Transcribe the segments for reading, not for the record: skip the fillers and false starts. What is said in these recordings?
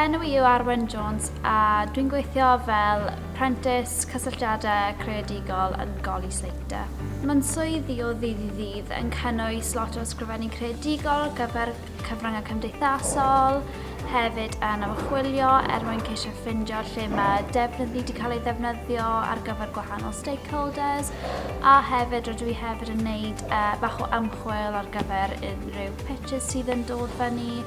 enw i yw Arwen Jones a dwi'n gweithio fel prentis cysylltiadau creadigol yn Goli Slater. Mae'n swydd i o ddydd i ddydd yn cynnwys lot o ysgrifennu creadigol ar gyfer cyfryngau cymdeithasol, hefyd yn ymchwilio er mwyn ceisio ffindio lle mae defnydd ni wedi cael ei ddefnyddio ar gyfer gwahanol stakeholders, a hefyd rydw i hefyd yn gwneud uh, bach o ymchwil ar gyfer unrhyw pitches sydd yn dod fyny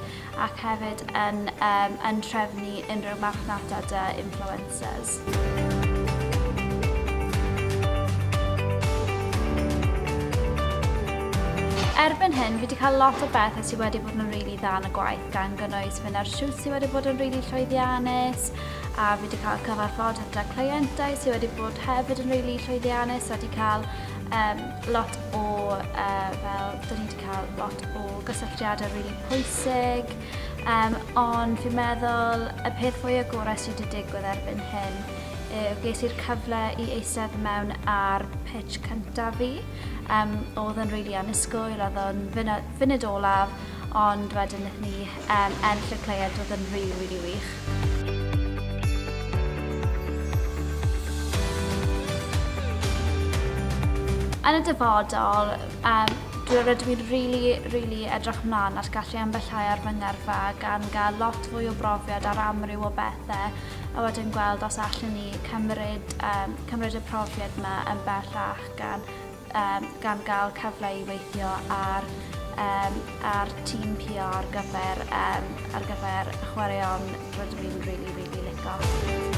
ac hefyd yn, um, yn trefnu unrhyw marchnata dy influencers. Erbyn hyn, fi wedi cael lot o bethau sydd wedi bod yn rili dda yn y gwaith, gan gynnwys fynd ar shoot sydd wedi bod yn rili llwyddiannus, a fi wedi cael cyfarfodydd gyda cleientau sydd wedi bod hefyd yn rili llwyddiannus, a wedi cael um, lot o, uh, fel, dyn ni wedi cael lot o gysylltiadau rili pwysig, um, ond fi'n meddwl y peth fwyaf gorau sydd wedi digwydd erbyn hyn yw ges i'r cyfle i eistedd mewn ar pitch cyntaf fi. Um, oedd yn rili really annisgwyl, oedd o'n funud olaf, ond wedyn wnaethon ni um, ennill y cleient, oedd yn rili, really, rili really wych. Yn y dyfodol, um, dwi rydw i'n rili, rili edrych mlaen at gallu ymbellhau ar fy ngyrfa gan gael lot fwy o brofiad ar amryw o bethau a wedyn gweld os allwn ni cymryd, um, cymryd y profiad yma yn bellach gan, um, gan gael cyfle i weithio ar, um, ar tîm PR ar gyfer, um, ar gyfer chwaraeon rydw i'n rili, rili licio.